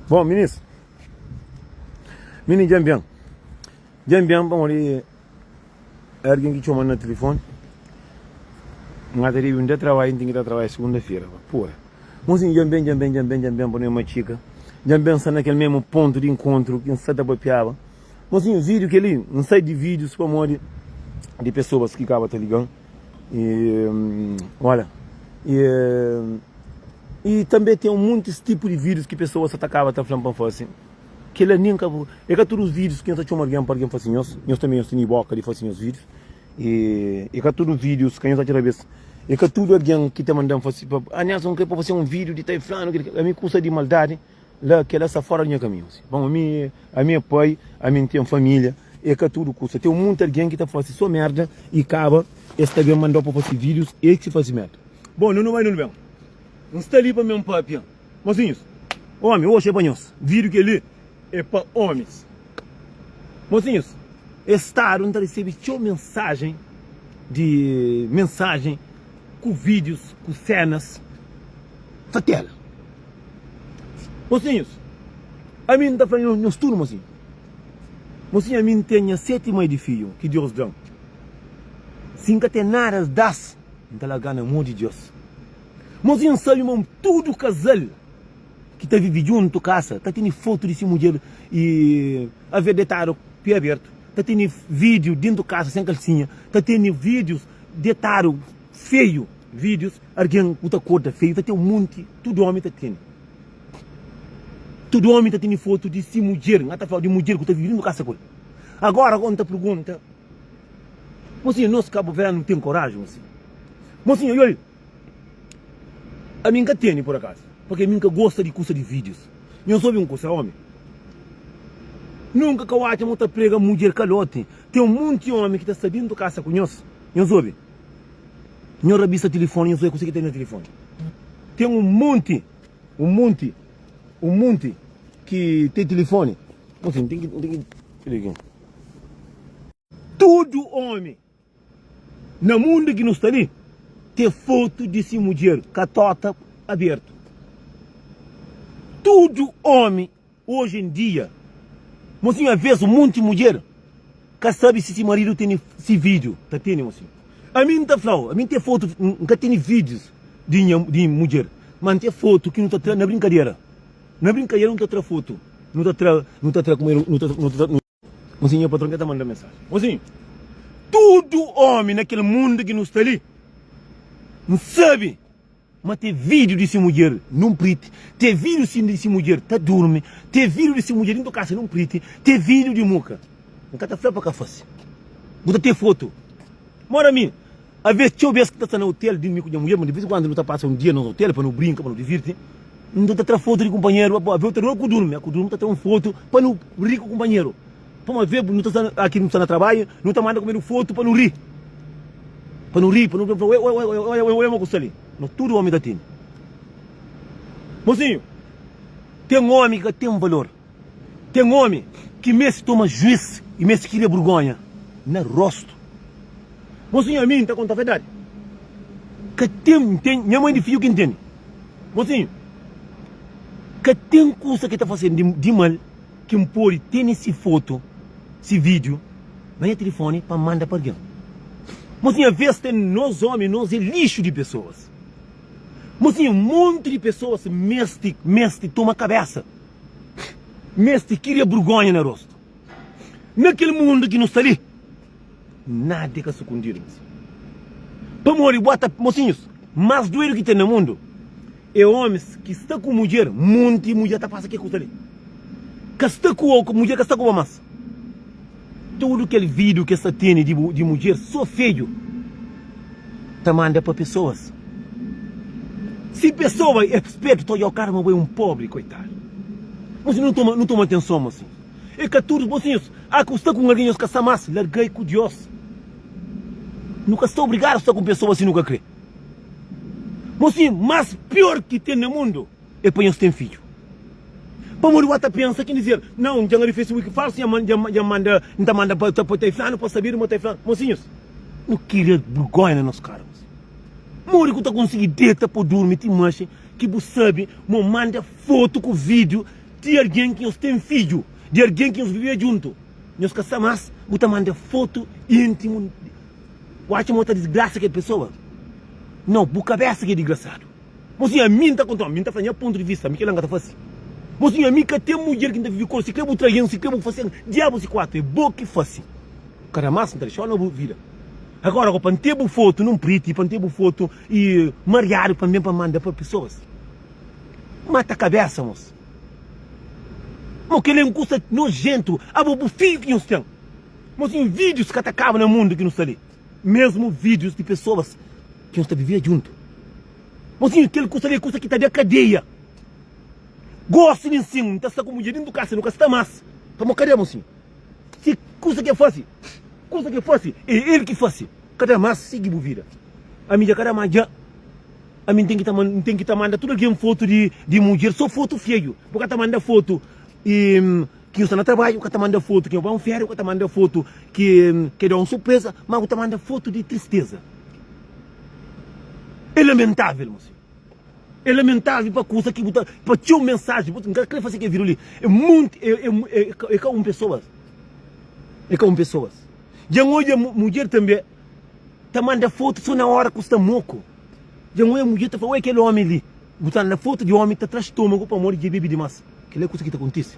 Bon, minis, mini dja N ben, dja N ben pamodi algen ki txoma-m na tilifoni, N ka ta debe, N ta trabadja, N ten ki ta trabadja sigunda-fera, pura. Mosinhu, dja N ben, dja N ben, dja N ben, dja N ben pa nu matxika, dja N ben sta na kel mésmu pontu di inkontru ki N sta ta papiaba. Mosinhu, vídiu kel-li, N sai di vídius pamodi di pesoas ki kaba ta liga-m. E, olha, e, e tanbe ten muntis tipu di vídius ki pesoas sa ta kaba ta fla-m pa N fase. Kel-la nen ka bu. É ka tudu vídius ki nhos ta txoma algen pa algen fase nhos. Nhos tanbe nhos tene boka di fase nhos vídius. E, é ka tudu vídius ka nhos atxa rabes. É ka tudu algen ki ta manda-m fase pa, ah Nelson, N kre pa fase un vídiu di ta e flanu, ami kusa di maldadi. La kela sta fora di nha kaminhu. Bon, ami, ami é pai, ami N ten família, é ka tudu kusa. Ten munti algen ki ta fase so merda i kaba es ta ben manda-u pa fase vídius, es ki fase merda. Bon, nu nu bai, nu nu ben. N sta li pa mi N papia. Mosinhus, omi, oxi é pa nhos. Vídiu kel-li é pa omis. Mosinhus, es stadu N ta resebe txeu mensajen di mensajen ku vídius, ku senas fatela. Mosinhus, ami N ta fla nhos tudu, mosinhu. Mosinhu, ami N ten nha seti mai di fidju ki Deus da-m. Si N ka ten nada das, N ta larga na mô di Deus. Mosinhu, N sabe ma tudu kazal ki ta vive djuntu kasa ta tene fotu di si mudjer i aver detadu pé abertu, ta tene vídiu dentu kasa sen kalsinha, ta tene vídius detadu feiu. Vídeos argen ku ta korda feiu ta ten un monti tudu omi ta tene tudu omi ta tene fotu di si mudjer nha ta flau di mudjer ku ta vivi dintu kasa ku el agora go nta pergunta mosinhu nos kabuverdianu nu ten koraji mosinhu mosinhu oi ami nka tene por akazu purki ami nka gosta di kusa di vídeos nhos obi un kusa omi nunka ka bu atxa ma bu ta prega mudjer kaloti ten un monti omi ki ta sta dintu kasa ku nhos nhos obi. Nho rabista tilifoni, nho oia kuse ki ten na tilifoni. Ten un monti, un monti, un monti ki ten tilifoni. Mosi, N ten ki, N ten ki, pera ki. Tudu omi na mundu ki nu sta li ten fotu di si mudjer katota abertu. Tudu omi Oji en dia, mosinhu aves un monti mudjer ka sabi si si maridu tene si video ta tene mosinhu. Ami nta flau, ami nte foto, nka tene videos di nha di mudjer, ma nte foto ki nu ta tra na brinkadera. Na brinkadera nu ta tra foto, nu ta tra, nu ta tra kuma nu ta nu ta. Mosinhu, nha patron ka ta manda mensajen. Mosinhu, tudu omi na kel mundu ki nu sta li, N sabi ma te vídiu di si mudjer nun priti, te vídiu di si mudjer ta durmi, te vídiu di si mudjer dintu kasa nun priti, te vídiu di muka. N ka ta fla pa ka fase. Bu ta te fotu. Mora mi, aves txeu bes ki ta sta na otel di mi ku nha mudjer, ma di vez en kuandu nu ta pasa un dia na otel pa nu brinka, pa nu divirti. Nu ta tra fotu di kunpanheru, ave bu ta dura ku durmi, ku durmi ta tra un fotu pa nu ri ku kunpanheru. Pamodi ave nu ta sta aki nu sta na trabadju, nu ta manda kunpanheru fotu pa nu ri. Pa nu ri, pa nu fla oi oi oi oi oi ma ku sta li. Nos tudu omi ta tene. Mosinhu, ten omi ki ka ten valor. Ten omi ki meste toma juis i meste kria burgonha na rostu. Mosinhu, ami N ta konta verdadi. Ka ten, N ten nha mai di fidju ki N tene. Mosinhu, ka ten kusa ki ta fasen di mal ki N pode tene si fotu, si vídiu na nha tilifoni pa N manda pa algen. Mosinhu, aves ten nos omi, nos é lixu di pesoas. Mosinhu, monti di pesoas meste, meste toma kabesa. Meste kiria burgonha na rostu. Na kel mundu ki nu sta li, nada é ka sukundidu, mosinhu. Pamodi bu ata, mosinhus, más duedu ki ten na mundu é omis ki sta ku mudjer, monti mudjer ta pasa ke kusa li. Ka sta ku o, mudjer ka sta ku bo más. Tudu kel vídiu ki es ta tene di bu, di mudjer so fedju ta manda pa pesoas. Si pesoa é spertu ta odja-u kara ma bo é un pobri koitadu. Mosinhu nu toma, nu toma atenson mosinhu. É ka tudu mosinhus, ah ku sta ku un algen nhos ka sta mas, largai ku Dios. Nu ka sta obrigadu sta ku un pesoa si nu ka kre. Mosinhu, mas pior ki ten na mundu é pa nhos ten fidju. Pamodi bu ta pensa ki dizer, Nau, dja N abri Facebook falsu, dja N manda, N ta manda pa ta flanu, pa sabedu ma ta flanu. Mosinhus, nu kria burgonha na nos kara, mosinhus. Modi ku ta konsigi deta pa durmi ti manxe ki bu sabe ma bu manda fotu ku vídiu? Ti algen ki nhos ten fidju, di algen ki nhos vivia djuntu, nhos ka sta más, bu ta manda fotu íntimu. Bu atxa ma bu ta disgrasa kel pesoa? Nau, bu kabésa ki é digrasadu. Mosinhu, ami N ta konta, ami N ta fla nha pontu di vista, ami kel-la N ka ta fase. Mosinhu, ami ka ten mudjer ki N ta vive ku el, sikrê bu traí-m, sikrê bu fase-m, diabu si kuatu, é bo ki fase. Kada más N ta dexa-u na bu vida. Agora, pa N ten bu fotu nun priti, pa N ten bu fotu i mariadu pa N ben pa manda pa pesoas. Mata kabésa, mos. Mo kel-la é un kusa nojentu. Abo bu fidju ki nhos ten. Mosinhu, vídius ka ta kaba na mundu ki nu sta li. Mesmu vídius di pesoas ki nhos ta vivia djuntu. Mosinhu, kel kusa li é kusa ki ta da kadeia. Gosi li nsin, N ta sta ku mudjer dintu kasa, nu ka sta mas. Pamodi kada, mosinhu, si kusa ki e fasi, kusa ki e fasi, é el ki fasi. Kada mas sigi bu vida. Ami dja kada mas dja. Ami N ten ki ta N ten ki ta manda tudu algen fotu di di mudjer, so fotu feiu. Bu ka ta manda fotu i ki bu sta na trabadju, bu ka ta manda fotu ki bu bai un feria, bu ka ta manda fotu ki ki da un surpresa, ma bu ta manda fotu di tristeza. É lamentavel, mosinhu. É lamentavel pa kusa ki bu ta pa txeu mensaji, bu N ka kre fase kel video li. É monti é é é ka un pesoas. É ka un pesoas. Dja N odja mudjer tanbe ta manda fotu so na ora ku sta moku. Dja N odja mudjer ta fla, oi kel omi li. Bu ta na fotu di omi ta tra stomagu pamodi dja bebe dimas. Kel-la é kusa ki ta kontise.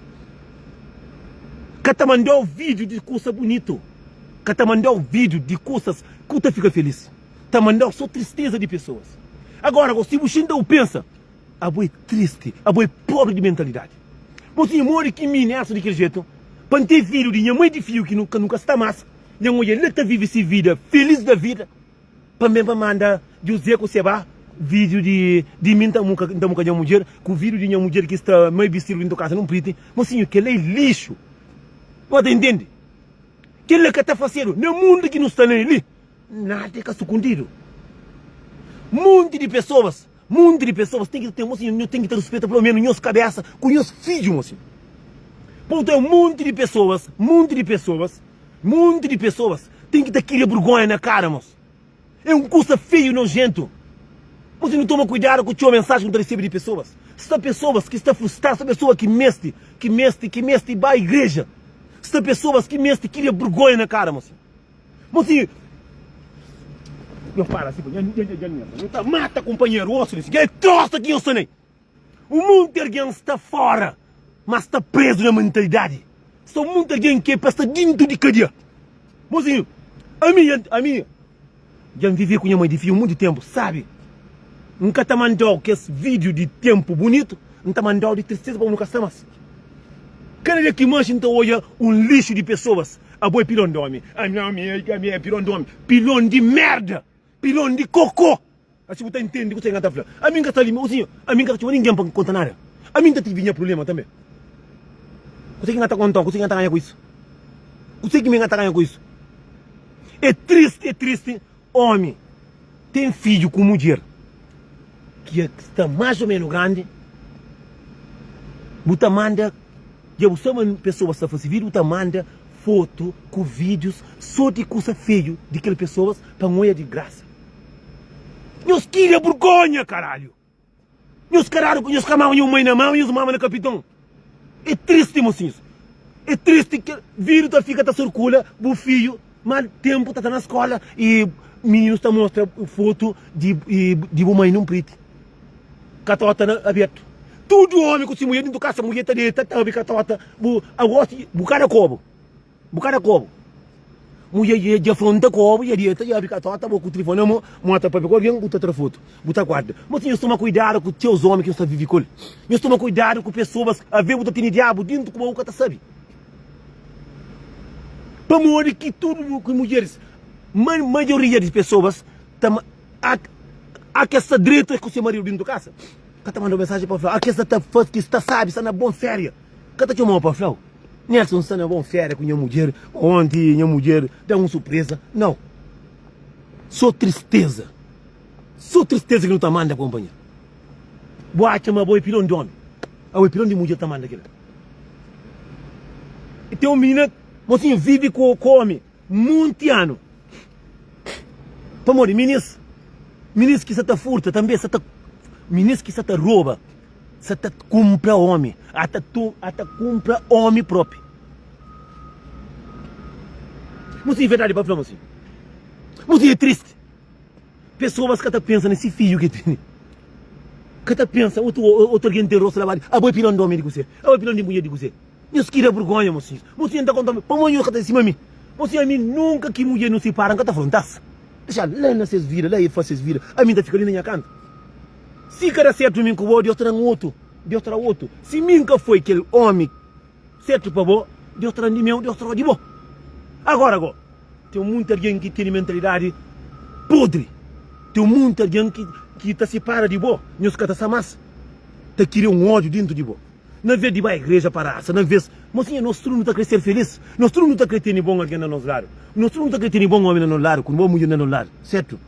Ka ta manda-u vídiu di kusa bunitu. Ka ta manda-u vídiu di kusas ku ta fika felis. Ta manda-u so tristeza di pesoas. Agora, si bu xinta bu pensa, abo é tristi, abo é pobri di mentalidadi. Bo tinha modi ki mi, Nelson, di kel jetu, pa N ten fidju di nha mai di fiu ki nu ka sta mas, nha odja la ta vive si vida felis da vida. Pa mi pa manda José ku Seba vídeo di di mi nta muka nta muka nha mudjer ku vídeo di nha mudjer ki sta mai bistidu dintu kasa nun priti mosinhu kela é lixu bo ta intendi kela ka ta fasedu na mundu ki nu sta na el li nada é ka sukundidu munti di pesoas munti di pesoas ten ki ten mosinhu nhu ten ki ta rispeta pelo menu nhos kabesa ku nhos fidju mosinhu purtantu munti di pesoas munti di pesoas Monti di pesoas ten ki ta kria burgonha na kara, mos. É un kusa feiu i nojentu. Mos, nu toma kuidadu ku txeu mensaji ki nu ta resebe di pesoas. Sta pesoas ki sta frustradu, sta pesoas ki meste, ki meste, ki meste ba igreja. Sta pesoas ki meste kria burgonha na kara, mos. Mos, nho fala si, nho, nho, nho, nho ta mata kunpanheru, osu li, kel trosa ki nho sta nel. Un monti algen sta fora, ma sta prezu na mentalidadi. Sta un monti algen ki é pa sta dintu di kadia. Mozinhu, ami, ami dja N vive ku nha mai di fidju monti tenpu, sabi? N ka ta manda-u kes vídiu di tenpu bunitu, N ta manda-u di tristeza pamodi nu ka sta más. Kada dia ki manxe N ta odja un lixu di pesoas. Abo é pilon di omi. Ami, ami é pilon di omi. Pilon di merda! Pilon di kokô! Asi bu ta intende kuse ki N ta fla. Ami N ka sta li, ô sinhor, ami N ka ta txoma ningen pa N konta nada. Ami N ta tive nha prubléma tanbê. Kuse ki N ta konta-u? Kuse ki N ta ganha ku isu? Kuse ki mi N ta ganha ku isu? É tristi, é tristi ómi ten fidju ku mudjer ki sta más ô ménu grandi, bu ta manda. Dja bu sta ma pesoas sta fase vídiu, bu ta manda fotu ku vídius so di kusa feiu di kel pesoas pa N oia di grasa. Nhos kiria burgonha, karalhu! Nhos karadu, nhos ka mama nho mai na mama, nhos mama na kapiton. É tristi, mosinhus. É tristi ke vídiu ta fika ta sirkula, bu fiju ma tenpu ta ta na skola i mininus ta mostra fotu di di bu mai nun priti. Katota na abertu. Tudu omi ku si mulher dintu kasa, mulher ta deta, ta abri katota, bu agosti bu kada kobu. Bu kada kobu. Mulher dja dja fronta kobu, dja deta, dja abri katota, bo ku tilifoni na mo, mo ta papia ku algin, bu ta tra fotu, bu ta guarda. Mas nhos toma kuidadu ku txeus omi ki nhos ta vivi ku el. Nhos toma kuidadu ku pesoas, ave bu ta tene diabu dintu ku bo, bu ka ta sabi. Pamodi ki tudu ki mudjeris, ma maioria di pesoas ta A ke sta dretu ku se maridu dintu kasa ka ta mandau mensajen pa flau. A ke sta ta fasi ki sta sabi sta na bon feria ka ta txomau pa flau Nelson sta na bon feria ku nha mudjer onti nha mudjer da un surpresa. Nau so tristeza so tristeza ki nu ta manda konpanheru. Bu atxa ma abo é pilon di omi abo é pilon di mudjer ta manda kila. Ten un minina mosinhu vivi ku omi. Monti anu. Pamodi minis, minis ki sa ta furta tanbe sa ta, minis ki sa ta roba. sa ta kunpra omi, ata ata kunpra omi propi. Mosinhu, verdadi pa fla mosinhu. Mosinhu é tristi. Pesoas ka ta pensa na si fidju ki tene. Ka ta pensa otu otu algen ten rostu labadu. Abo é pilon di omi di kuse? Abo é pilon di mulher di kuse? Nhos ki da burgonha, mosinhus. Mosinhu, N ta konta-m, pamodi nhos ka ta sima mi? Mosinhu, ami nunka ki mudjer nu sipara, N ka ta fronta-s. Dexa-l la na ses vida, la e fase ses vida, ami N ta fika li na nha kantu. Si ka da sertu mi ku bo, Deus ta da-m otu, Deus ta da otu. Si mi N ka foi kel omi sertu pa bo, Deus ta da-m di meu, Deus ta da-u di bo. Agora go, ten munti algen ki tene mentalidadi podri, ten munti algen ki ki ta sipara di bo, nhos ka ta sta mas ta kria un ódiu dentu di bo. Na vez di bai igreja pa rasa, na vez, mosinha, nos tudu nu ta kre ser felis, nos tudu nu ta kre tene bon algen na nos ladu, nos tudu nu ta kre tene bon omi na nos ladu ku bon mudjer na nos ladu, sertu?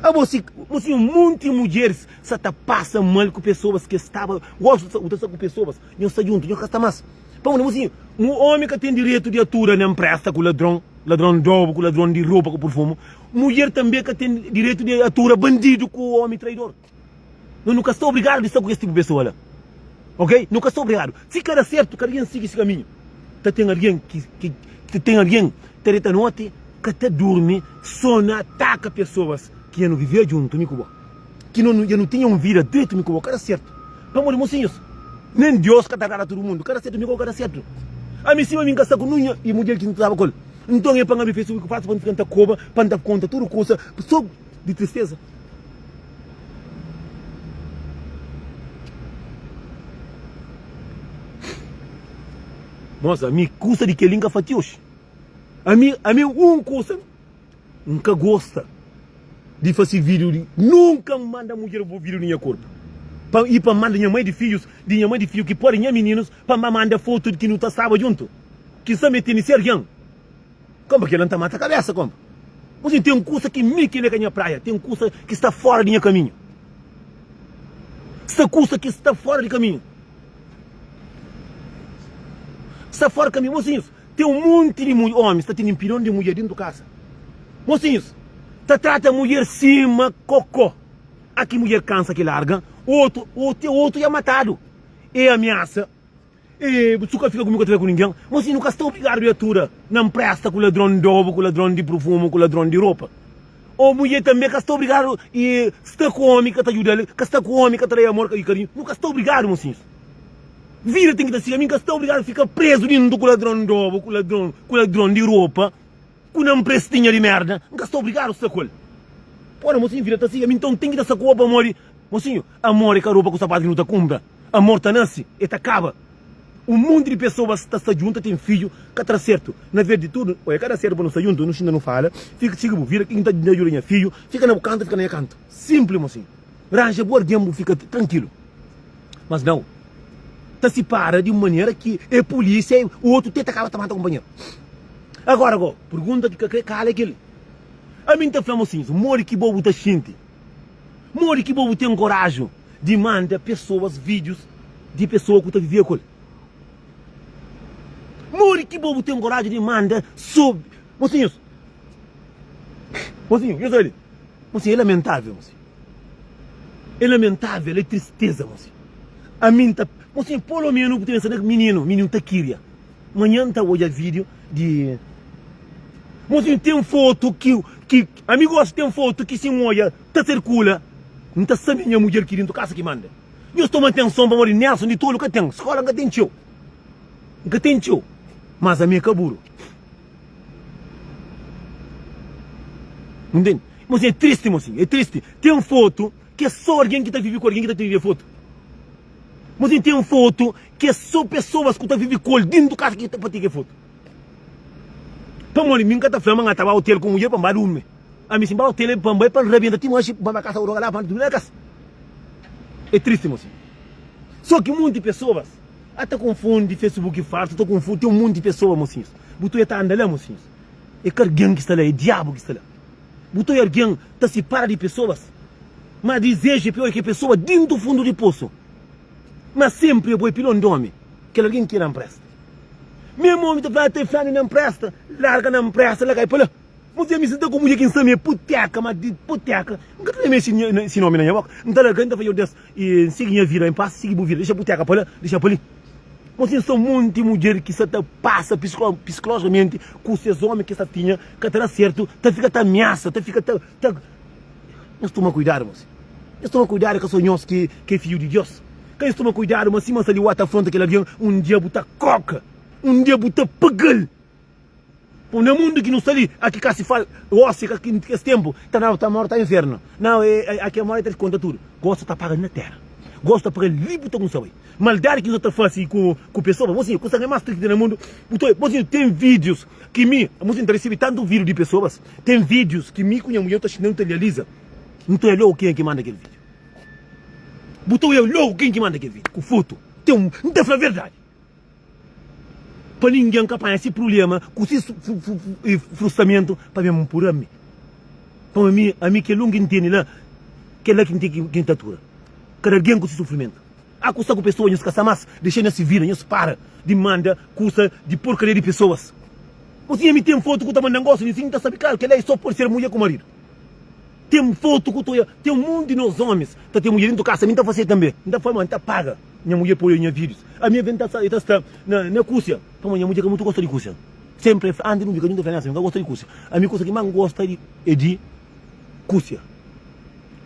Abo si, mosinha, munti mudjeris sa ta pasa mal ku pesoas ke staba, gosi bu ta sta ku pesoas, nhos sta djuntu, nhos ka sta mas. Pamodi, mosinha, un omi ka ten direitu di atura nen presta ku ladron, ladron di obu, ku ladron di ropa ku purfumu, mudjer tanbe ka ten direitu di atura bandidu ku omi traidor. No nu ka sta obrigadu di sta ku kes tipu pesoa la. Ok? Nu ka sta obrigadu. Si ka da sertu, kada algen sigi si kaminhu. Ta ten algen ki, ki, ta ten algen ta deta noti, ka ta durmi, so na ataka pesoas ki dja nu vivia djuntu, mi ku bo. Ki no, dja nu tinha un vida dretu, mi ku bo. Ka da sertu. Pamodi, mosinhus, nen Deus ka ta agrada tudu mundu. Ka da sertu, mi ku bo ka da sertu. Ami sima mi N ka sta ku nunha i mudjer ki N staba ku el. Nton, e pa N abri Facebook falsu pa N fika N ta koba, pa N ta konta tudu kusa, so di tristeza. Mosa, ami kusa di kel-li N ka fati oxi. Ami, ami un kusa N ka gosta di fasi vídiu di nunka N manda mudjer bu vídiu di nha korpu. Pa, i pa manda nha mai di fidjus, di nha mai di fidju ki pode nha mininus, pa N ba manda fotu di ki nu ta staba djuntu. Ki sta mete ni se algen. Konpa kel-la N ta mata kabésa, konpa. Mosinhu, ten kusa ki mi kel-li ka nha praia, ten kusa ki sta fóra di nha kaminhu. Sta kusa ki sta fóra di kaminhu. Sta fóra di kaminhu. Mosinhus, ten un monti di ómis ta tene pilon di mudjer dentu kasa. Mosinhus, ta trata mudjer sima kokó. Aki mudjer kansa ki larga, otu, otu, otu dja matadu. E amiasa. E bu ka fika ku mi, ka ta fika ku ningen. Mas si nu ka sta obrigadu di atura na npresta ku ladron di obu, ku ladron di purfumu, ku ladron di ropa. O mudjer tanbe ka sta obrigadu i sta ku omi ka ta djuda-l, ka sta ku omi ka ta da-i amor i karinhu. Nu ka sta obrigadu, mosinhus. Vida ten ki ta sigi. Ami N ka sta obrigadu fika prezu dintu ku ladron di obu, ku ladron, ku ladron di ropa. Ku na nprestinha di merda, N ka sta obrigadu sta ku el. Pora, mosinhu, vida ta sigi, ami nton N ten ki ta sta ku bo pamodi, mosinhu, amor é ka ropa ku sapatu ki nu ta kunpra. Amor ta nase, e ta kaba. Un monti di pesoas ta sta djuntu, ta ten fidju, ka tra sertu. Na vez di tudu, oia, ka da sertu pa nu sta djuntu, nu xinta nu fala, fika, sigi bu vida, ki N ta djuda nha fidju, fika na bu kantu, fika na nha kantu. Sinpli, mosinhu. Ranja bu algen, bu fika trankilu. Mas nau, ta sipara di un manera ki e pulisia, e otu te ta kaba ta mata kunpanheru. Agora go, pergunta ki ka kre kala é kel-li. Ami N ta fla mosinhus, modi ki bo bu ta xinti? Modi ki bo bu ten koraju di manda pesoas vídius di pesoa ku ta vivia ku el? Modi ki bo bu ten koraju di manda so mosinhus? Mosinhu, nhos oja li. Mosinhu, é lamentável, mosinhu. É lamentável, é tristeza, mosinhu. Ami N ta, mosinhu, polo menu bu ta pensa na mininu, mininu ta kiria. Manhã N ta odja vídeo di Mosinhu ten foto ki ki ami gosi ten foto ki si N odja ta sirkula N ta sabe nha mudjer ki dintu kasa ki manda. Nhos toma atenson pamodi Nelson di tolu ka ten skola N ka ten txeu N ka ten txeu mas ami é ka buru. Ntende? Mosinhu é tristi mosinhu é tristi ten foto ki é so algen ki ta vive ku algen ki ta tira foto. Mosinhu ten foto ki é so pesoas ku ta vive ku el dintu kasa ki ta patika e foto. Pamodi mi N ka ta fla ma N ta ba otel ku mudjer pa N ba durmi. Ami si N ba otel é pa N bai pa N rabenta ti manxi pa N ba kasa ku droga la pa N durmi na kasa. É tristi mosinhu. So ki munti pesoas a ta konfundi Facebook falsu ta konfundi ten munti pesoa mosinhus. Bu ta oia ta anda la mosinhus. É ka argen ki sta la é diabu ki sta la. Bu ta oia argen ta sipara di pesoas ma dizeju é pior ki pesoa dintu fundu di posu. Ma senpri abo é pilon di omi, kel algen ki na npresta. Mesmu omi ta fla, ta flanu na npresta, larga na npresta, la kai pa la. Mos ami si N ta ku mudjer ki N sta mi é puteka, ma di puteka N ka ta mexi si nomi na nha boka. N ta larga, N ta fla Nhordes, N sigi nha vida en pas, sigi bu vida, dexa puteka pa la, dexa pa li. Mos ten sta monti mudjer ki sta ta pasa psikolojikamenti ku ses omi ki sta tinha ka ta da sertu, ta fika ta amiasa, ta fika ta ta. Nhos toma kuidadu mos. Nhos toma kuidadu ka so nhos ki é fidju di Dios. Ka nhos toma kuidadu ma sima sta li wata afronta kel algen, un dia bu ta koka, un dia bu ta pagal. Pô, na mundu ki nu sta li, aki ka si fala, gosi ka ki kes tempu, ta na ta mora ta infernu. Na e aki mora e ta konta tudu. Gosi ta paga na tera. Gosi ta paga li bu ta kumsa bai. Maldadi ki nu ta fasi ku ku pesoa, bo sinha, kusa ki mas triste na mundu, bu ta bo sinha, ten videos ki mi, bo sinha, ta risibi tantu video di pesoas, ten videos ki mi ku nha mulher nu ta xinta nu ta realiza, nu ta oia logu kenha ki manda kel video. Bu ta oia logu ken ki manda kel video ku foto. Ten, N ta fla verdadi. Pa ningen ka panha si prulema ku si frustamentu pa ben npura mi. Pamodi mi, ami kel un ki N tene la, kel la ki N ten ki N ta atura. Kada algen ku si sufrimentu. A kusa ku pesoa nhos ka sta mas dexa na si vida, nhos para di manda kusa di porkaria di pesoas. Mosinha mi ten fotu ku ta manda ngosi, si N ta sabi klaru kel la e so pode ser mudjer ku maridu. Ten fotu ku ta oia, ten monti nos omis ta ten mudjer dentu kasa, mi N ta fase tanbe, N ta fla ma N ta paga. Nha mudjer poi nha videos. Ami avê nta sta sta na na kusia. Pamodi nha mudjer ka mutu gosta di kusia. Sempri el fla, antis di nu fika djuntu el fla nha, mi ka gosta di kusia. Ami kusa ki mas ngosta di é di kusia.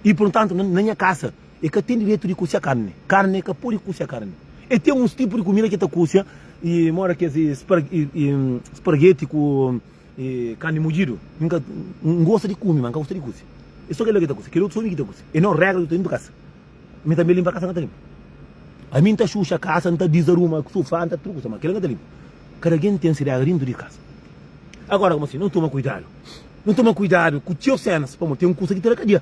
I purtantu na na nha kasa e ka ten direitu di kusia karni. Karni e ka pudi kusia karni. E ten uns tipu di kumida ki e ta kusia i moda kes spargeti ku karni mudjidu. N ka N gosta di kume ma N ka gosta di kusia. E so kila ki ta kusia. Kel otu so mi ki ta kusia. E no regra ki ta dentu kasa. Mi tanbe limpa kasa N ka ta limpa. Ami N ta xuxa kasa, N ta dizaruma sufá, N ta tudu kusa, ma kila N ka ta limpa. Kada algen ten si regra dintu di kasa. Agora kuma si, no toma kuidadu. No toma kuidadu ku txeu senas, pamodi ten kusa ki ta da kadia.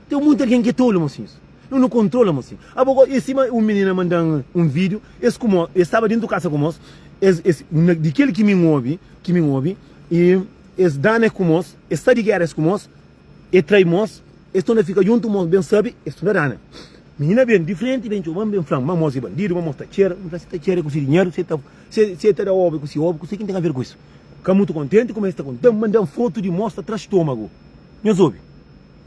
Ten munti algen ki é tolu, mosinhus. No no kontrola, mosinhu. Abo go, e sima un minina mandan un video, es ku mo, es staba dintu kasa ku mos, es, es, na, di kel ki mi N obi, ki mi N obi, e es dana ku mos, es sta di gera es ku mos, E trai mos, es torna fika djuntu, mos ben sabe, es torna dana. Minina ben di frenti, ben txoma-m, ben fla-m ma mos é bandidu, ma mos ta txera. N fla, si ta txera é ku si dinheru, si ta, si e ta da obi ku si obi, kuse ki N ten aver ku isu? Ka mutu kontenti kuma es ta konta-m, manda-m fotu di mos ta tra stomagu. Nhos obi?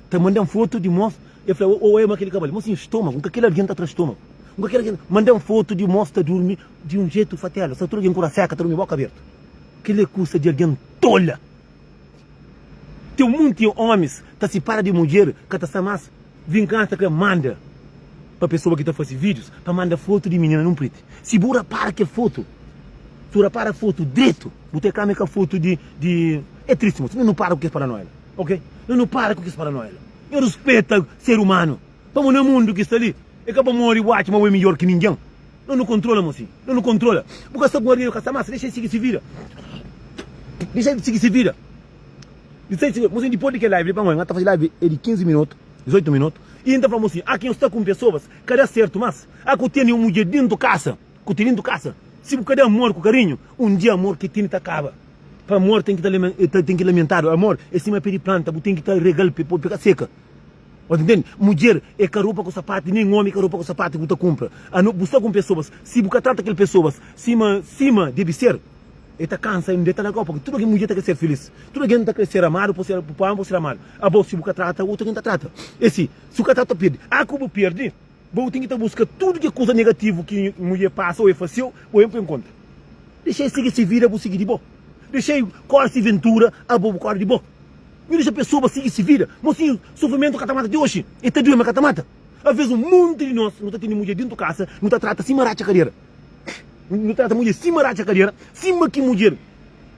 Ta manda-m fotu di mos, e fla, oe ma kel-li ka bali. Mosinhu, stomagu, N ka kel algen ta tra stomagu. N ka kel algen. Manda-m fotu di mos ta durmi di un jetu fatela, sta tudu algen ku raseka, ta durmi boka abertu. Kel-li é kusa di algen tola. Ten munti omis ta sipara di mudjer ka ta sta mas vingansa kre manda pa pesoa ki ta fasi videos pa manda foto di minina nun priti si bu rapara kel foto si bu rapara foto dretu bu ta kama e ka foto di di é tristi mosi nu para ku kes paranoia la ok nu nu para ku kes paranoia la nhu rispeta ser umanu pamo na mundu ki sta li e ka pamodi bu atxa ma bu é midjor ki ningen nu nu kontrola mosi nu nu kontrola bu ka sta ku un algen ka sta mas dexa el sigi si vida dexa el sigi si vida. Mosinhu, dipôs di kel live li, pamodi N ta faze live é di 15 minutu, 18 minutu, i N ta fla mosinhu, aki nhos sta ku un pesoas ka da sertu, mas a ku tene un mudjer dintu kasa, ku tene dintu kasa, si bu ka da amor ku karinhu, un dia amor ki tene ta kaba. Pa amor ten ki ta ten ki lamentadu, amor é sima pé di planta, bu ten ki ta regal pa el ka seka. Bu ta ntende? Mudjer é ka ropa ku sapatu, nen omi é ka ropa ku sapatu ki bu ta kunpra. Bu sta ku un pesoas, si bu ka trata kel pesoas sima sima debi ser, E ta kansa i ta larga-u pabia tudu algen mudjer ta kre ser filis. Tudu algen ta kre ser amadu pa ser pa ama pa ser amadu. Abo si bu ka trata, otu algen ta trata. E si, si bu ka trata, bu ta pirdi. A ku bu pirdi, bo ten ki ta buska tudu ki kuza negativu ki mudjer pasa o e fasiu, bo ben poi en konta. Dexa e sigi si vida, bu sigi di bo. Dexa e kore si ventura, abo bu kore di bo. Nhu dexa pesoa sigi si vida. Mosinhu, sufrimentu ka ta mata ti oxi. E ta due, ma ka ta mata. Aves un monti di nos nu ta tene mudjer dentu kasa, nu ta trata sima ratxa kadera. Nu trata mudjer sima ratxa kadera, sima ki mudjer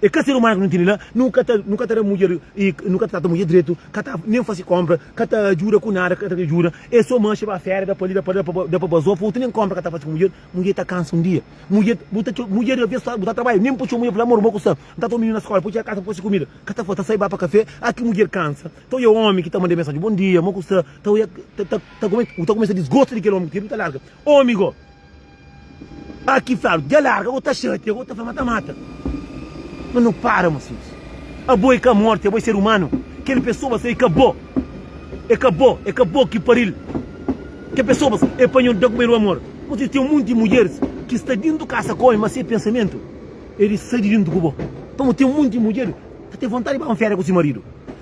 é ka ser umanu ki nu tene la. Nu ka ta, nu ka ta da mudjer, nu ka ta trata mudjer dretu, ka ta nen fasi konpra, ka ta ajuda ku nada, ka ta ajuda. É so manxe ba feria, da pa li, da pa la, da pa bazofa, otu nen konpra ka ta fasi ku mudjer. Mudjer ta kansa un dia. Mudjer, bu ta txo, mudjer aves bu ta trabadja, nen pa txoma mudjer fla amor, bo ku sta, N ta toma mininu na skola, poi txega kasa pa fasi kumida. Ka ta fla, ta sai ba pa kafe, a ki mudjer kansa. Ta oia omi ki ta manda mensaji, bon dia, mo ku sta, ta oia, ta, ta, ta, bu ta kumesa disgosta di kel omi ku ta larga. Omi go, a ki fladu, dja larga, go ta xatia, go ta fla ma ta mata. Ma no para, mosinhus. Abo e ka morti, abo e ser umanu. Kel pesoa sa e ka bo. E ka bo, e ka bo ki paril. Kel pesoa e pa nho da ku el amor. Mosinhus, ten munti mudjeris ki sta dintu kasa ku omi, ma se pensamentu e di sai di dintu ku bo. Pamodi ten munti mudjer. Ta ten vontadi ba un féria ku si maridu.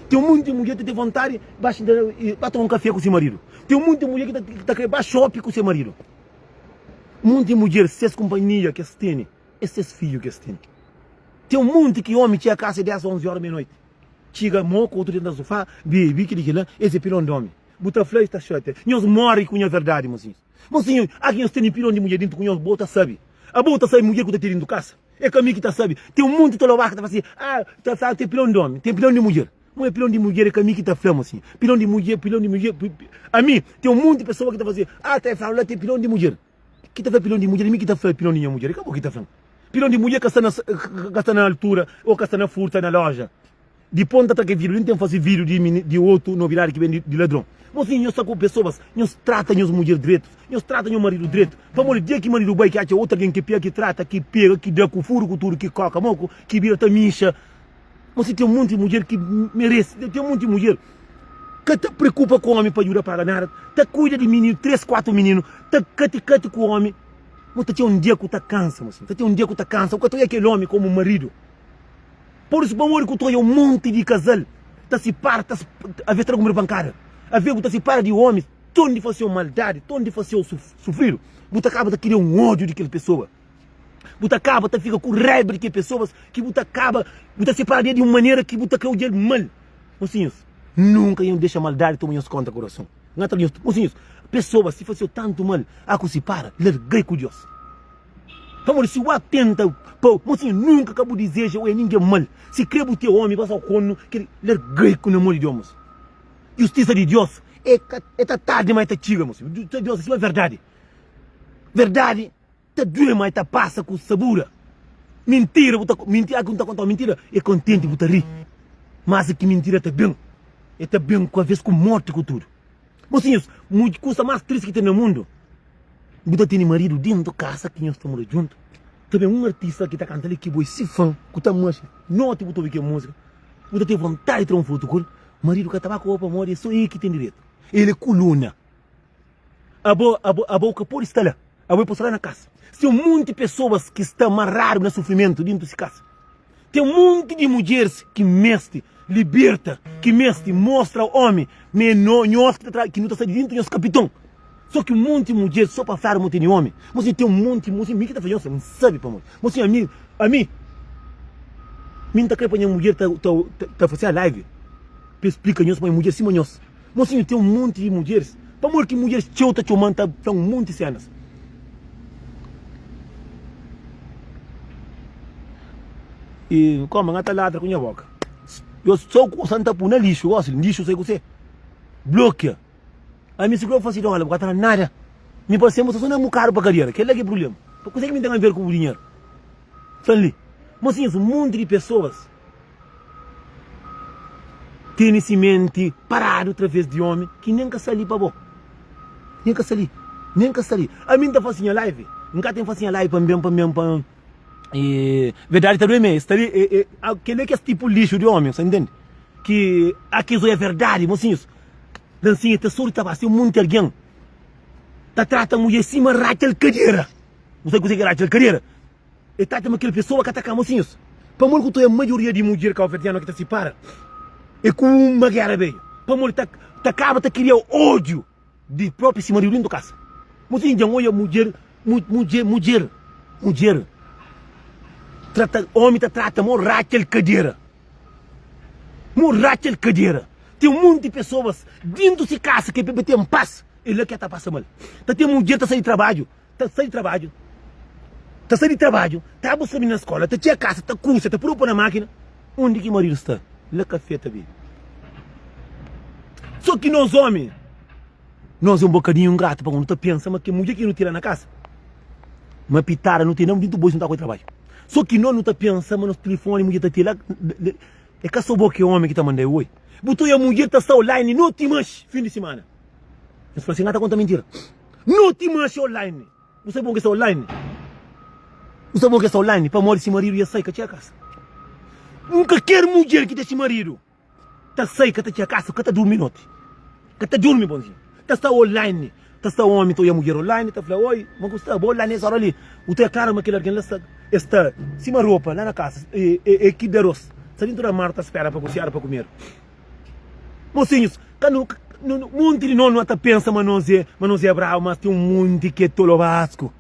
Ten munti mudjer ta ten vontadi ba xinta ba toma un kafé ku si maridu. Ten munti mudjer ki ta ki ta kre ba shopping ku se maridu. Munti mudjer ses kunpanhia ki es tene é ses fidju ki es tene. Ten munti ki omi txega kasa é 10, 11 óra meia-noiti. Txiga moku, otu denta sufá, bebi, kili kila, es é pilon di omi. Bu ta fla, es ta xatia. Nhos mori ku nha verdadi, mosinhus. Mosinhu, a ki nhos tene pilon di mudjer dintu ku nhos, bo ta sabi. Abo ta sabi mudjer ku ta ten dintu kasa. É ka mi ki ta sabi. Ten un monti tolobaka ta fla si, ah, ta fla ten pilon di omi, ten pilon di mudjer. Mo é pilon di mudjer, é ka mi ki ta fla, mosinhu. Pilon di mudjer, pilon di mudjer, ami, ten un monti pesoa ki ta fla si, ah, ta fla la ten pilon di mudjer. Ki ta fla pilon di mudjer, é mi ki ta fla pilon di nha mudjer, é ka bo ki ta fla. Pilon di mudjer ka sta na, ka sta na altura o ka sta na furta na loja. Di ponta ta ke video li, N ten fase video di di otu novidadi ki ben di ladron. Mosinhu, nhos sta ku pesoas, nhos trata nhos mudjer dretu, nhos trata nhos maridu dretu, pamodi dia ki maridu bai ki atxa otu algen ki pega, ki trata, ki pega, ki da ku furu ku tudu, ki koka moku, ki bira ta mixa. Mosinhu, ten monti mudjer ki merese, ten monti mudjer ka ta preokupa ku omi pa djuda paga nada, ta kuida di mininu, 3, 4 mininu, ta kati kati ku omi. Mo ta ten un dia ku ta kansa, mosinhu, ta ten un dia ku ta kansa, bu ka ta oja kel omi komu maridu. Pur isu, pamodi ku ta odja un monti di kazal ta sipara, ta aves ta da kunpri pankada, aves bu ta sipara di omis, ton di fase-u maldadi, ton di fase-u sufridu, bu ta kaba ta kria un ódiu di kel pesoa, bu ta kaba ta fika ku raiba di kel pesoas ki bu ta kaba, bu ta sipara di el di un manera ki bu ta kre odja-l mal. Mosinhus, nunka nhos dexa maldadi toma nhos konta kurason. N ata nhos, mosinhus, pesoas si fase-u tantu mal, a ku sipara, larga-i ku Dios. Pamodi si bu atenta pa mosinhu nunka ka bu dizeja oia ningen mal. Si kre bu te omi ba sa konu kel largai ku na mon di Deus mosinhu. Justisa di Deus e ka e ta tardi ma e ta txiga mosinhu. Justisa di Deus é sima verdadi. Verdadi ta due ma e ta pasa ku sabura. Mintira bu ta mintira ki bu ta kontau mintira e kontenti bu ta ri. Mas ki mintira ta ben e ta ben ku aves ku morti ku tudu. Mosinhus, kusa mas tristi ki ten na mundu Bu ta tene maridu dentu kasa ki nhos ta mora djuntu. Ta ben un artista ki ta kanta li ki bo é si fan, ku ta maxe noti bu ta obi kel musika, bu ta ten vontadi di tra un fotu ku el, maridu ka ta ba ku bo pamodi é so el ki ten direitu. El é kuluna. Abo, abo, abo ka pode sta la. Abo é pa sta la na kasa. Si ten munti pesoas ki sta maradu na sufrimentu dentu si kasa. Ten munti di mudjeris ki meste liberta, ki meste mostra omi ma é no, nhos ki ta tra, ki nu ta sai di dintu nhos kapiton. So ki munti mudjeris so pa fladu ma tene omi. Mosinhu ten munti, mosinhu mi ki ta fla nhos, N sabe pamodi. Mosinhu ami, ami, mi N ta kre pa nha mudjer ta, ta, ta fase live pa splika nhos pa nha mudjer sima nhos. Mosinhu ten munti di mudjeris, pamodi ki mudjeris txeu ta txoman ta fla un munti senas. I koma nga ta ladra ku nha boka. Yo so kusa nta pu na lixu gosi, lixu sai ku se. Blokia. Ami si ku fasi dola, bu ka ta na nada. Mi pa sempre so na mukadu pa kadiera. Kela ki problema. Pa kuse ki mi ten a ver ku bu dinheru? Flan li. Mosinhus, un monti di pessoas tene si menti paradu traves di omi ki nen ka sta li pa bo. Nen ka sta li. Nen ka sta li. Ami nta fasi nha live. Nka ten fasi nha live pa nben pa nben pa E verdadi ta due me, sta li e, e, kel é kes tipu lixu di omi, sa intende? Ki a kes oia verdadi, mosinhus. Dansinha ta sori ta ba, se un monti algen ta trata mulher sima ratxa-l kadera. Bu sabe kuzê ki é ratxa-l kadera? E trata ma kel pesoa ka ta ka, mosinhus. Pamodi ku ta oia maioria di mudjer kauverdianu ki ta sipara é ku uma gera bedju. Pamodi ta ta kaba ta kria ódiu. Di propi si maridu dentu kasa. Mosinhu dja N oia mudjer, mudjer, mudjer, mudjer trata, omi ta trata mo ratxa-l kadera, mo ratxa-l kadera. Ten munti pesoas dentu si kasa ke pa ten pas, e la ke ta pasa mal. Ta ten mudjer ta sai di trabadju, ta sai di trabadju, ta sai di trabadju, ta buska minina na skola, ta txega kasa, ta kusa, ta pui ropa na makina. Undi ki maridu sta? La kafé ta bebe. So ki nos omi, nos é un bokadinhu ingratu pa nu ta pensa ma ke mudjer ki nu tira na kasa, ma pitada nu tene dintu bolsu nu ta koi trabadju. So ki nos nu ta pensa ma nos tilifoni mudjer ta tira, é ka so bo ki é omi ki ta manda oi. Bu ta oia mudjer ta sta online noti manxi fin di simana. Nhos fla si N ka ta konta mintira. Noti manxi online. Bu sabe bon ki sta online? Bu sabe bon ki sta online? Pamodi si maridu ya sai ka txega kasa. Nunka ker mudjer ki ten si maridu ta sai ka ta txega kasa, ka ta durmi noti. Ka ta durmi bonzinhu. Ta sta online, ta sta omi ta oia mudjer online, ta fla, oi, ma ku sta bo online es ora li. Bu ta klara ma kel algen la sta, es sta sima ropa la na kasa, e, e, e ki da ros. Sta dintu di armáriu ta spera pa kusiadu pa kumedu. Mosinhus, ka nu, nu, munti di nos nu ta pensa ma nos é, ma nos é brabu, mas ten un munti ki é tolobasku.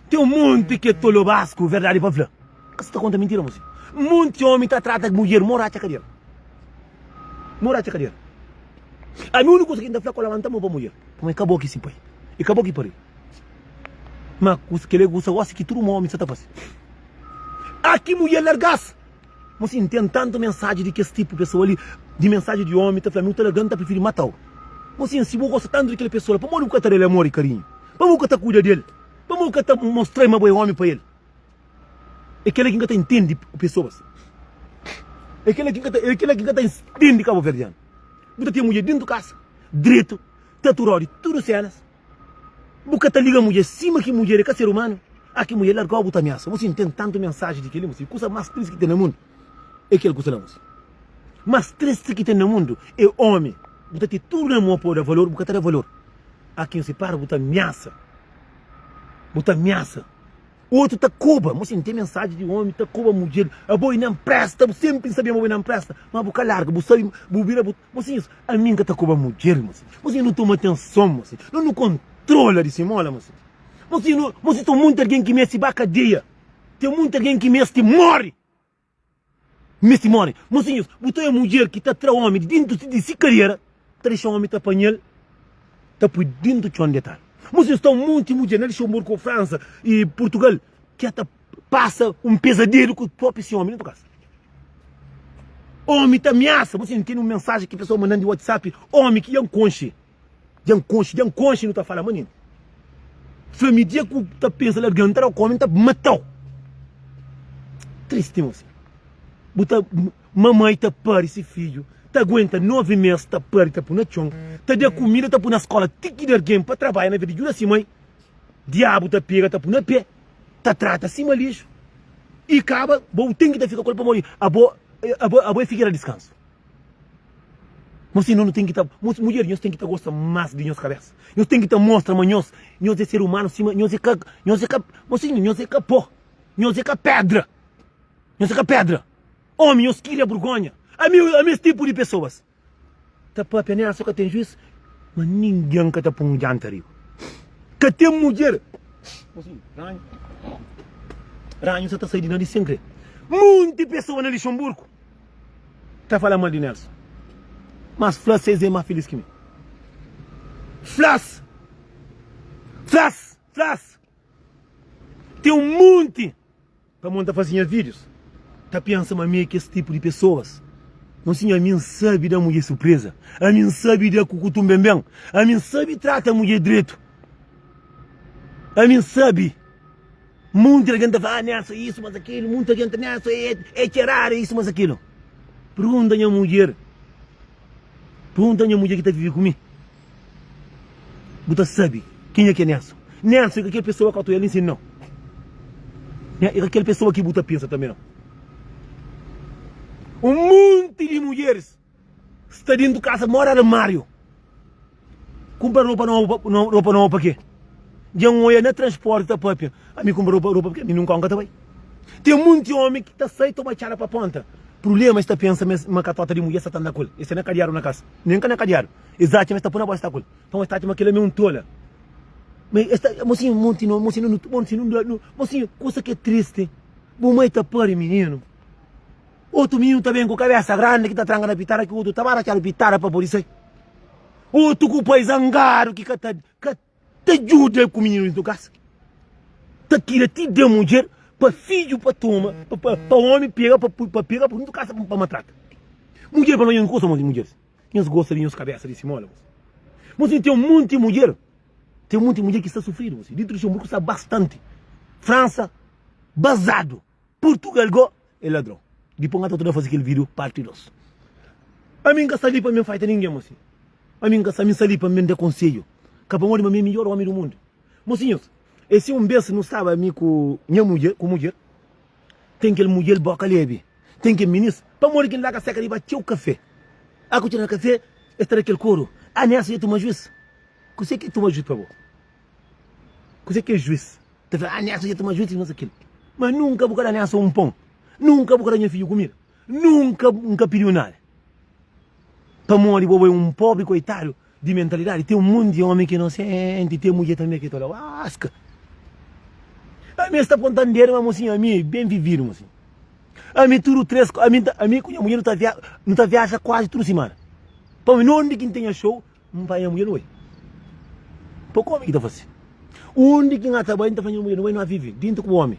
Ten un munti ki é tolobasku, verdadi pa fla. Ka sa ta konta mintira, mosinhu. Munti omi ta trata mudjer mo ratxa kadera. Mo ratxa kadera. Ami uniku kusa ki N ta fla, ka labanta mo pa mudjer, pamodi é ka bo ki si pai, é ka bo ki pari. Ma kel é kusa gosi ki tudu omi sa ta fase. Ah ki mudjer largas! Mosi N ten tantu mensaji di kes tipu pesoa li, di mensaji di omi ta fla mi, u ta larga-m, N ta prifiri mata-u. Mosi si bu gosta tantu di kel pesoa la, pamodi bu ka ta da-l amor i karinhu? Pamodi bu ka ta kuida di el? Pamodi bu ka ta mostra-l ma bo é omi pa el? É kel-la ki N ka ta intende pesoas. É kel-la ki N ka ta, é kel-la ki N ka ta intende kabuverdianu. Bu ta ten mudjer dentu kasa, dretu, ta turau di tudu senas. Bu ka ta liga mudjer sima ki mudjer é ka ser umanu. Ah ki mudjer largau bu ta amiasa. Mosi N ten tantu mensaji di kel-li mosi. Kusa mas tristi ki ten na mundu é kel kusa la mosi. Mas tristi ki ten na mundu é omi. Bu ta ten tudu na mo pa bu da valor, bu ka ta da valor. Ah ki nhu sipara bu ta amiasa. Bu ta amiasa. Otu ta koba, mosi N ten mensaji di omi ta koba mudjer. Abo i na npresta, bu senpri N sabia ma bo i na npresta, ma bu ka larga, bu sabi, bu bira bu. Mosinhus, ami N ka ta koba mudjer, mosinhus. Mosinhus, nu toma atenson, mosinhus. Nu nu kontrola di simola, mosinhus. Mosinhus, nu, mosinhus, ten monti algen ki meste ba kadeia. Ten monti algen ki meste móre. Meste móre. Mosinhus, bu ta oja mudjer ki ta tra omi di dintu di si kadera, ta dexa omi ta panha-l, ta pui dintu txon detadu. Mosinhus, ta un monti mudjer na Luxemburgu, Fransa i Purtugal ki ta pasa un pezadelu ku propi si omi dentu kasa. Omi ta amiasa. Mosinhus, N tene un mensaji ki pesoa manda-m di WhatsApp, omi ki dja N konxe. Dja N konxe, dja N konxe, nu ta fala manenti. Fla mi dia ku ta pensa larga-m, N ta da-u kómi, N ta mata-u. Tristi, mosinhu. Bu ta, mamai ta pari si fidju, ta aguenta 9 mês ta pari, ta pui na txon, ta da kumida, ta pui na skóla, ti ki da argen pa trabadja na vez di djuda si mai, diabu ta pega, ta pui na pé, ta trata sima lixu i kaba, bo ten ki ta fika ku el pamodi abo, abo, abo é figera diskansu. Mosinhu, nu ten ki ta, mudjer, nhos ten ki ta gosta más di nhos kabésa. Nhos ten ki ta mostra ma nhos, nhos é ser umanu sima, nhos é ka, nhos é ka, mosinhu, nhos é ka pó, nhos é ka pédra, nhos é ka pédra. Ómi, nhos kria burgonha. Ami, ami es tipu di pesoas ta pâpia nel so ka ten juís, ma ningen ka ta pô un djanta riba. Ka ten mudjer. Mosinhu, ranhu, ranhu sa ta sai di nariz sen kre. Munti pesoa na Lixonburgu. Ta fala mal di Nelson mas fla ses é ma feliz ki mi flas flas flas tem um monte pa mon ta fazi nha vídeos ta pensa ma mi é kes tipo di pessoas não senhor ami n'sabi da mulher surpresa ami n'sabi da kukutum bem bem ami n'sabi trata mulher dreto ami n'sabi Munti algen ta fla, ah, Nelson é isu, mas akilu. Munti algen ta, Nelson é, é txeradu, é isu, mas akilu. Pergunta nha mudjer, pergunta nha mudjer ki ta vive ku mi. Bu ta sabe kenha ki é Nelson. Nelson é ka kel pesoa ki ta oja li nsin, nau. É ka kel pesoa ki bu ta pensa tanbe, nau. Un munti di mudjeris Sta dentu kasa mora armário. Kumpra ropa nobu pa ropa nobu pa ke? Dja N oia na transporti ta papia. Ami kumpra ropa ropa pa ke? Mi nunka N ka ta bai. Ten munti omi ki ta sai toma txada pa ponta. Prublema es ta pensa ma ma katota di mudjer sa ta anda ku el. Es sta na kadiadu na kasa. Nen ka na kadiadu. Es atxa ma es ta pui na bolsa sta ku el. Pamodi es ta atxa ma kila mi é un tola. Ma es ta mosinhu monti no mosinhu no mosinhu no mosinhu kusa ki é tristi. Bu mai ta pari mininu. Otu mininu ta ben ku kabesa grandi ki ta tranka na pitada ki otu ta ba ratxadu pitada pa pode sai. Otu ku pai zangadu ki ka ta ka ta djuda ku mininu dintu kasa. Ta kria ti da mudjer pa fidju pa toma pa pa pa omi pega pa pa pega pa dintu kasa pa maltrata. Mudjer pa no nhos gosta mos di mudjeris. Nhos gosta di nhos kabesa di simola mos. Mos ten un monti mudjer, ten un monti mudjer ki sta sufridu mos. Dintu di Luxemburgo sta bastanti. Fransa bazadu. Portugal go é ladron. Dipos n ka ta torna faze kel video parti 2. Ami n ka sta li pa mi nfaita ninguém mosinhu. Ami n ka sta, ami n sta li pa mi da konsedju. Ka pamodi ma mi é midjor omi du mundu. Mosinhus, e si un bes nu staba ami ku nha mudjer, ku mudjer, ten kel mudjer boka lebi, ten kel minis, pamodi ki n larga seka riba txeu kafe. A ku txeu na kafe, es ta da kel koru. A Nelson dja tuma juis. Kuse ki tuma juis pa bo? Kuse ki é juis? Ta fla, ah, Nelson dja tuma juis, mas akil. Ma nunka bu ka da Nelson un pon. Nunka bu ka da nha fidju kumida. Nunka N ka pidiu nada. Pamodi bo bo é un pobri koitadu di mentalidadi. Ten un monti omi ki é inosenti, ten mudjer tanbe ki ta fla, Waska! Ami es ta ponta-m dedu, ma mosinhu, ami é ben vividu, mosinhu. Ami tudu 3, ami, ami ku nha mudjer nu ta via, nu ta viaja kuazi tudu simana. Pamodi nonde ki N ten nha show, N panha mudjer nu bai. Poku omi ki ta fase. Undi ki N ta bai, N ta fla nha mudjer, nu bai nu a vive dintu ku omi.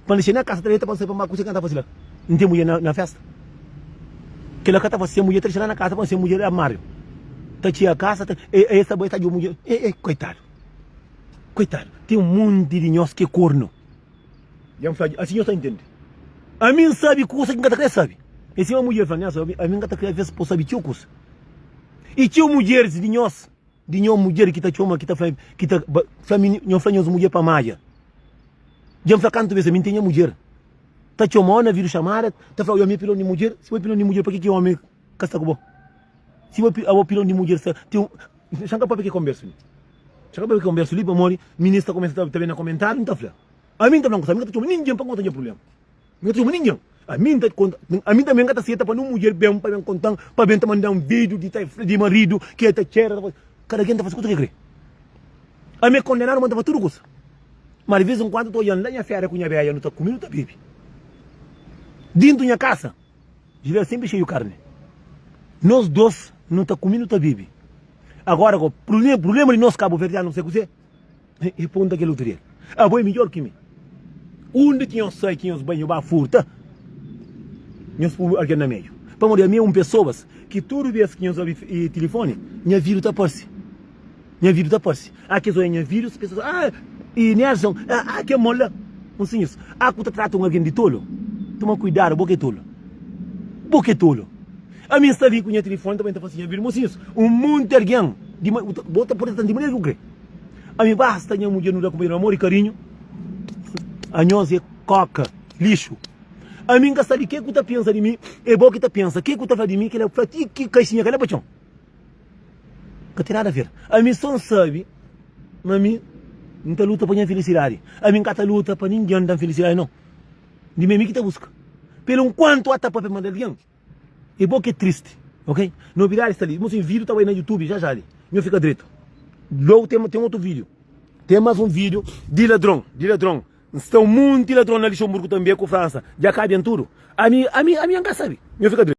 Pa N dexa na kasa ta deita pa N sai pa mar kuse ki N ta fase la? N ten mudjer na festa? Kila ka ta fase, se mudjer ta dexa la na kasa pa N se mudjer armário. Ta txia kasa, ta, e, e ta bai ta djuba mudjer. E, e, koitadu. Koitadu. Ten munti di nhos ki é kornu. Dja N fla, asi nhos ta intende. Ami N sabe kusa ki N ka ta kre sabe. É sima mudjer fla, Nelson, ami N ka ta kre avês pa bu sabe txeu kusa. I txeu mudjeris di nhos, di nho mudjer ki ta txoma, ki ta fla, ki ta fla mi, nho fla nhos mudjer pa madja. Dja N fla kantu bes, ami N ten nha mudjer. Ta txoma-u na vídeo chamada, ta fla-u, ami é pilon di mudjer. Si bo é pilon di mudjer, pa ki ki omi ka sta ku bo? Si bo abo pilon di mudjer sta, ten un, xa N ka papia ki konbersu li. Xa N ka papia ki konbersu li pamodi minis ta kumesa ta ben na komentariu, N ta fla. Ami N ta fla un kusa, ami N ka ta txoma ningen pa N konta nha prublema. N ka ta txoma ningen. Ami N ta konta, ami tanbe N ka ta seta pa nun mudjer ben pa ben konta-m, pa ben ta manda-m vídiu di ta di maridu ki el ta txera, ta fase. Kada ken ta fase kusa ki el kre. Ami é kondenadu ma N ta fase tudu kusa. Ma di ves en kuandu N ta odja-m la nha féria ku nha bédja, nu ta kume, nu ta bebe. Dintu nha kasa, jilera senpri xeiu karni. Nos dos nu ta kume, nu ta bebe. Agora, prubléma di nos kabuverdianu, nu sai kuzê? E ponta kel otu dia, Abo é midjor ki mi. Undi ki nhos sai ki nhos bai nho ba furta, nhos pui algen na meiu. Pamodi ami é un pesoas ki tudu bes ki nhos obi tilifoni, nha vidu ta parse. Nha vidu ta parse. A kes oia nha vidu, pesoas fla, Ah, e Nelson, ah, kel mon la. Mosinhus, ah ku ta trata un algen di tolu? Toma kuidadu, bo ki é tolu. Bo ki é tolu. Ami N sta li ku nha tilifoni ta bai N ta fasi nha vida. Mosinhus, un monti algen di bo ta pode trata-m di manera ki bu kre. Ami basta nha mudjer nu da kunpanheru amor i karinhu. Anhos é koka, lixu. Ami N ka sabi ke ku ta pensa di mi, é bo ki ta pensa. Ke ku ta fla di mi, kila fla ti ki kaixinha ka la pa txon. Ka ten nada a ver. Ami so N sabi ma mi N ta luta pa nha filisidadi. Ami N ka ta luta pa ningen da-m filisidadi, nau. Di mi é mi ki ta buska. Pelu nkuantu ata papia mal di algen. É bo ki é tristi, ok? Novidadi sta li. Mosinhu, vídeo ta bai na YouTube já já li. Nho fika dretu. Logo tem, tem outro vídeo. Tem mais um vídeo di ladron, di ladron. Sta un monti ladron na Luxemburgo tambe ku França. Dja kabian tudo. Ami, ami, ami N ka sabi. Nho fika dretu.